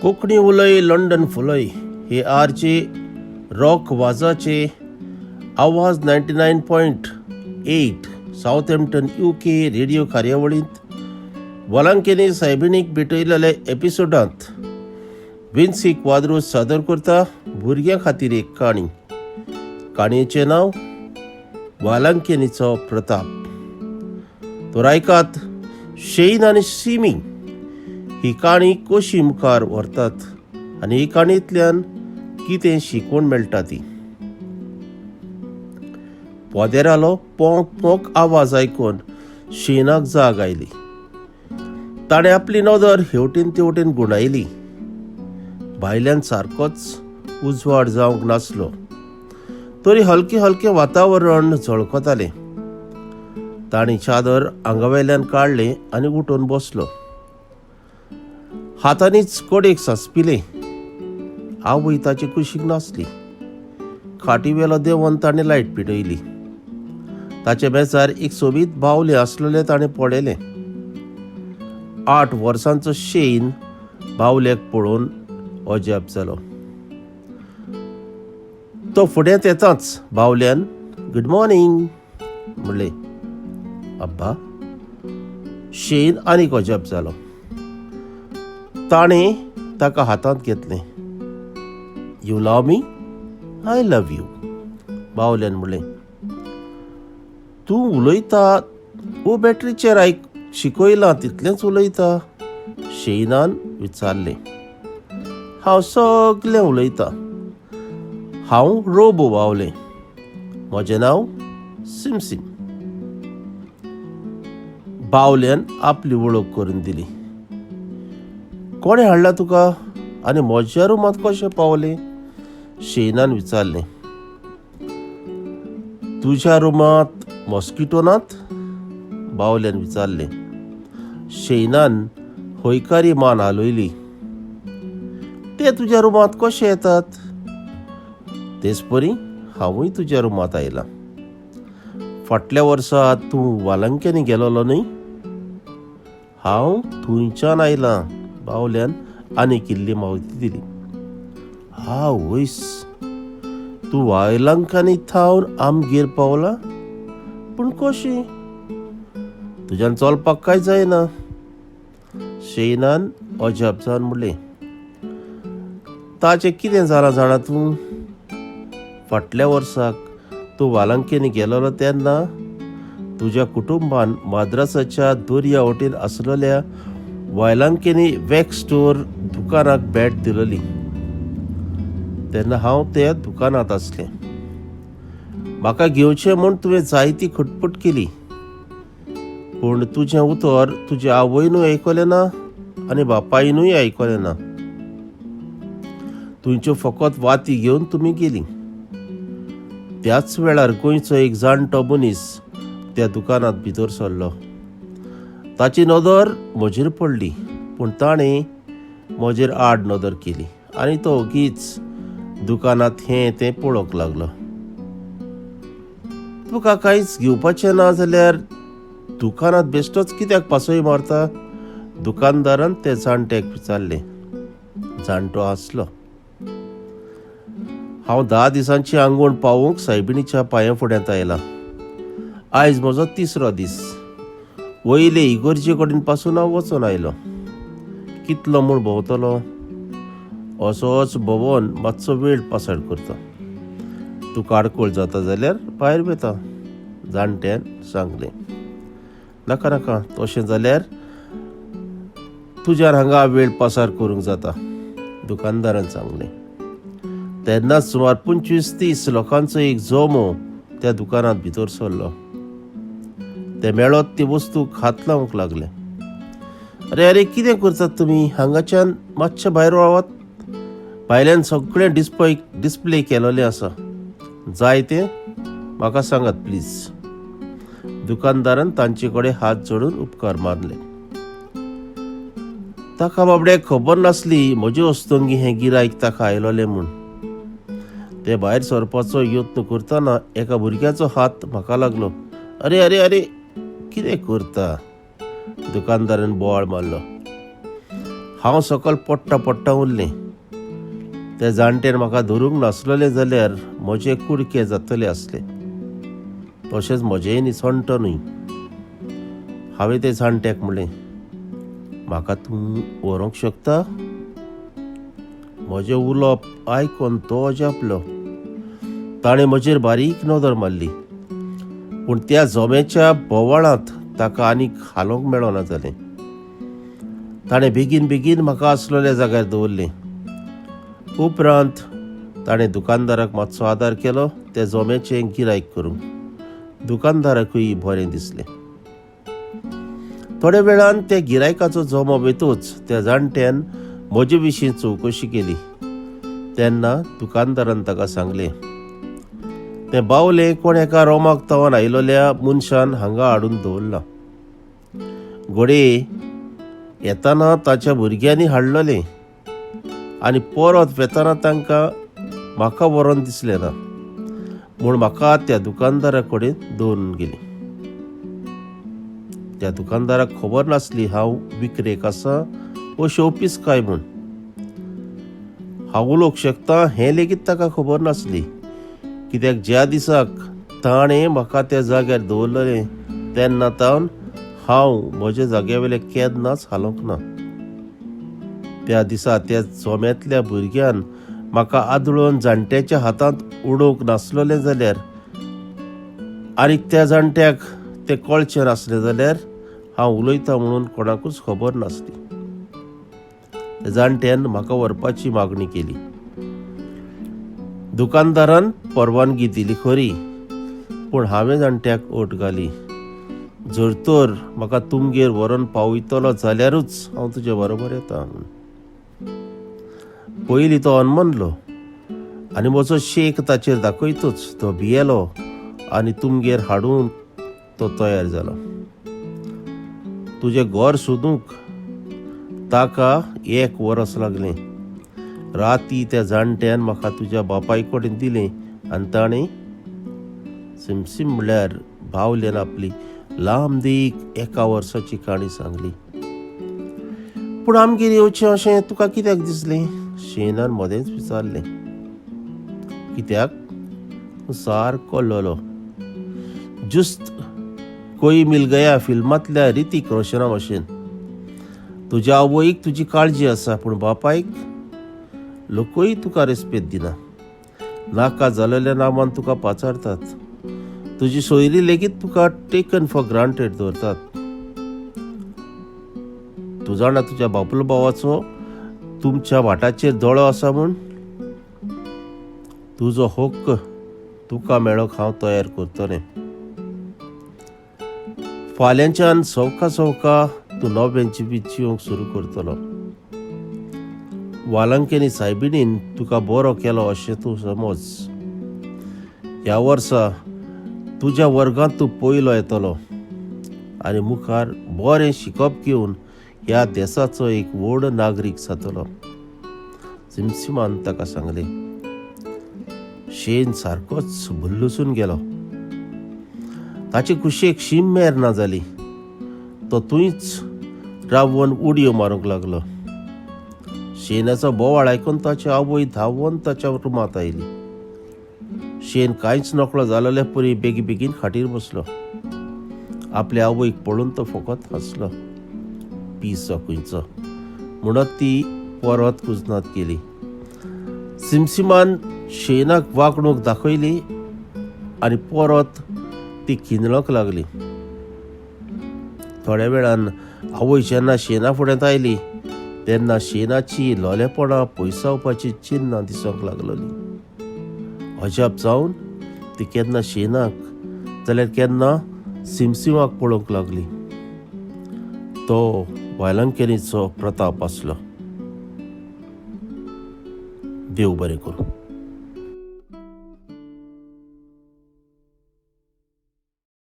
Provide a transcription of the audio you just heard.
कोंकणी उलय लंडन फुलय हे R J rock वाजाचे आवाज 99.8 सावथहॅम्पटन UK radio कार्यावळींत वलांकेनी सायबिणीक भेटयलेल्या एपिसोडांत विन्सी क्वाद्रोस सादर करता भुरग्यां खातीर एक काणी. काणयेचें नांव वालांकेनीचो प्रताप. तर आयकात शेन आनी सिमी ही काणी कशी मुखार व्हरतात आनी ही काणयेंतल्यान कितें शिकवण मेळटा ती. पदेरालो पोंक पोंक आवाज आयकून शेनाक जाग आयली. ताणें आपली नदर हेवटेन तेवटेन गुंडायली. भायल्यान सारकोच उजवाड जावंक नासलो तरी हलकें हलकें वातावरण झळकतालें. ताणें चादर आंगावेल्यान काडलें आनी उठून बसलो. हातांनीच कडेक सांसपिलें. आवय ताचे कुशीक नासली. खाटीवेलो देंवन ताणें लायट पेटयली. ताच्या मेजार एक सोबीत बावलें आसलेलें ताणें पळयलें. 8 वर्सांचो शेन बावल्याक पळोवन अजाप जालो. तो फुड्यांत येताच बावल्यान गुड मॉर्निंग म्हणलें. अब्बा, शेन आनीक अजाप जालो. ताणें ताका हातांत घेतलें. You love me, I love you, बावल्यान म्हणलें. तूं उलयता वो बॅटरीचेर आयक शिकयलां तितलेंच उलयता? शेनान विचारलें. हांव सगलें उलयतां. हांव रोबो बावलें. म्हजें नांव सिमसिम. बावल्यान आपली वळख करून दिली. कोणें हाडला तुका आनी म्हज्या रुमांत कशें पावलें? शेनान विचारलें. तुज्या रुमांत मॉस्किटो नात? बावल्यान विचारलें. शेनान हयकारी मान हालयली. ते तुज्या रुमांत कशे येतात? तेच परी हांवूय तुज्या रुमांत आयलां. फाटल्या वर्सा तूं वालंक्यांनी गेलोलो न्हय? हांव थंयच्यान आयलां. बावल्यान आनीक इल्ली म्हायती दिली. आवयस, तूं वायलंकांनी थावन आमगेर पावला? पूण कशी? तुज्यान चलपाक काय जायना? शेनान अजाप जावन म्हणलें. ताचें कितें जालां जाणा तूं? फाटल्या वर्साक तूं वालंकेनी गेलोलो तेन्ना तुज्या कुटुंबान माद्रासाच्या दर्या वटेन आसलेल्या वायलांकेनी वॅक्स स्टोर दुकानाक भेट दिलोली. तेन्ना हांव त्या दुकानांत आसलें. म्हाका घेवचें म्हूण तुवें जायती खटपट केली, पूण तुजें उतर तुज्या आवयनूय आयकलें ना आनी बापायनूय आयकलें ना. तुमच्यो फकत वाती घेवन तुमी गेली. त्याच वेळार गोंयचो एक जाणटो मनीस त्या दुकानांत भितर सरलो. ताची नदर म्हजेर पडली, पूण ताणें म्हजेर आड नदर केली आनी तो ओगीच दुकानांत हें तें पळोवंक लागलो. तुका कांयच घेवपाचें ना जाल्यार दुकानांत बेश्टोच कित्याक पासय मारता? दुकानदारान त्या जाणट्याक विचारलें. जाणटो हांसलो. हांव 10 दिसांची आंगवण पावोवंक सायबिणीच्या पांयां फुड्यांत आयलां. आयज म्हजो 3रो दीस. वयले इगर्जे कडेन पासून हांव वचून आयलो. कितलो म्हूण भोंवतलो? असोच भोंवन मातसो वेळ पासार करता. तुका आडखळ जाता जाल्यार भायर वता, जाणट्यान सांगलें. नाका नाका, तशें जाल्यार तुज्यान हांगा वेळ पासार करूंक जाता, दुकानदारान सांगलें. तेन्नाच सुमार 25-30 लोकांचो एक जमो त्या दुकानांत भितर सरलो. ते मेळत ती वस्तूक हात लावंक लागले. अरे अरे, कितें करतात तुमी? हांगाच्यान मातशें भायर रावात. भायल्यान सगळें डिस्प्ले केलोलें आसा. जाय तें म्हाका सांगात प्लीज. दुकानदारान तांचे कडेन हात जोडून उपकार मानले. ताका बाबड्याक खबर नासली म्हजे वस्तुंगी हें गिरायक ताका आयलोलें म्हूण. ते भायर सरपाचो यत्न करतना एका भुरग्याचो हात म्हाका लागलो. अरे अरे अरे, कितें करता? दुकानदारान बोवाळ मारलो. हांव सकल पडटा पडटा उरलें. ते जाणटेन म्हाका धरूंक नासलेले जाल्यार म्हजे कुडके जातले आसले, तशेंच म्हजेंय निसणटो न्हय. हांवें ते जाणट्याक म्हणलें, म्हाका तूं व्हरूंक शकता? म्हजें उलोवप आयकून तो अजापलो. ताणें म्हजेर बारीक नदर मारली, पूण त्या जोम्याच्या बोवाळांत ताका आनीक हालोवंक मेळना जालें. ताणें बेगीन बेगीन म्हाका आसलेल्या जाग्यार दवरलें. उपरांत ताणें दुकानदाराक मातसो आदार केलो त्या जोम्याचें गिरायक करूंक. दुकानदाराकूय बरें दिसलें. थोड्या वेळान त्या गिरायकाचो जमो वेतूच त्या जाणट्यान म्हजे विशीं चवकशी केली. तेन्ना दुकानदारान ताका सांगलें, तें बावलें कोण एका रोमाक तावन आयिल्ल्या मनशान हांगा हाडून दवरलां. घडये येताना ताच्या भुरग्यांनी हाडलेलें आनी परत वेताना तांकां म्हाका व्हरोन दिसलें ना म्हूण म्हाका त्या दुकानदारा कडेन दवरून गेली. त्या दुकानदाराक खबर नासली हांव विक्रेक आसा वो शोपीस काय म्हूण. हांव उलोवंक शकता हें लेगीत ताका खबर नासली, कित्याक ज्या दिसाक ताणें म्हाका त्या जाग्यार दवरलें तेन्ना तावन हांव म्हज्या जाग्या वयलें केन्नाच हालोवंक ना. त्या दिसा त्या जोम्यांतल्या भुरग्यान म्हाका आदळून जाणट्याच्या हातांत उडोवंक नासलेलें जाल्यार आनी त्या जाणट्याक तें कळचें नासलें जाल्यार हांव उलयतां म्हणून कोणाकूच खबर नासली. त्या जाणट्यान म्हाका व्हरपाची मागणी केली. दुकानदारान परवानगी दिली खरी, पूण हांवें जाणट्याक अट घाली, जर तर म्हाका तुमगेर व्हरोन पावयतलो जाल्यारूच हांव तुजे बरोबर येता म्हूण. पयलीं तो अनमनलो आनी म्हजो शेक ताचेर दाखयतूच तो भियेलो आनी तुमगेर हाडून तो तयार जालो. तुजें घर सोदूंक ताका एक वरस लागलें. राती त्या जाणट्यान म्हाका तुज्या बापाय कडेन दिलें आनी ताणें सिमसिम म्हणल्यार बावल्यान आपली लांब दीक एका वर्साची काणी सांगली. पूण आमगेर येवचें अशें तुका कित्याक दिसलें? शेनान मदेंच विचारलें. कित्याक? तूं सारको लोलो, जुस्त कोई मिल गया फिल्मांतल्या ऋतिक रोशना भशेन. तुज्या आवयक तुजी काळजी आसा, पूण बापायक लोकूय तुका रेस्पेद दिना. नाका जालेल्या नामान तुका पाचारतात. तुजी सोयरी लेगीत तुका टेकन फॉर ग्रांटेड दवरतात. तूं जाणा तुज्या बापूल भावाचो तुमच्या वाटाचेर दोळो आसा म्हूण? तुजो हक्क तुका मेळोंक हांव तयार करतलें. फाल्यांच्यान सवका सवका तूं नवें जिवीत जिवंक सुरू करतलो. वालंकेनी सायबिणीन तुका बरो केलो अशें तूं समज. ह्या वर्सा तुज्या वर्गांत तूं पयलो येतलो आनी मुखार बरें शिकप घेवन ह्या देसाचो एक व्हड नागरीक जातलो, सिमसिमान ताका सांगलें. शेन सारकोच भुल्लुसून गेलो. ताचे खुशयेक शीम मेर ना जाली. तो थंयच रावन उडयो मारूंक लागलो. शेनाचो बोवाळ आयकून ताची आवय धांवून ताच्या रुमांत आयली. शेन कांयच नकळो जालेले परी बेगी बेगीन खाटीर बसलो. आपले आवयक पळोवन तो फकत हांसलो. पिसो खंयचो म्हणत ती परत कुजनात गेली. सिमसिमान शेनाक वागणूक दाखयली आनी परत ती किंदळक लागली. थोड्या वेळान आवय जेन्ना शेना फुड्यांत आयली तेन्ना शेनाची लोलेपणां पयसावपाची चिन्नां दिसूंक लागलोली. अजाप जावन ती केन्ना शेनाक जाल्यार केन्ना सिमसिमाक पळोवंक लागली. तो बायलांकेरीचो प्रताप आसलो. देव बरें करूं.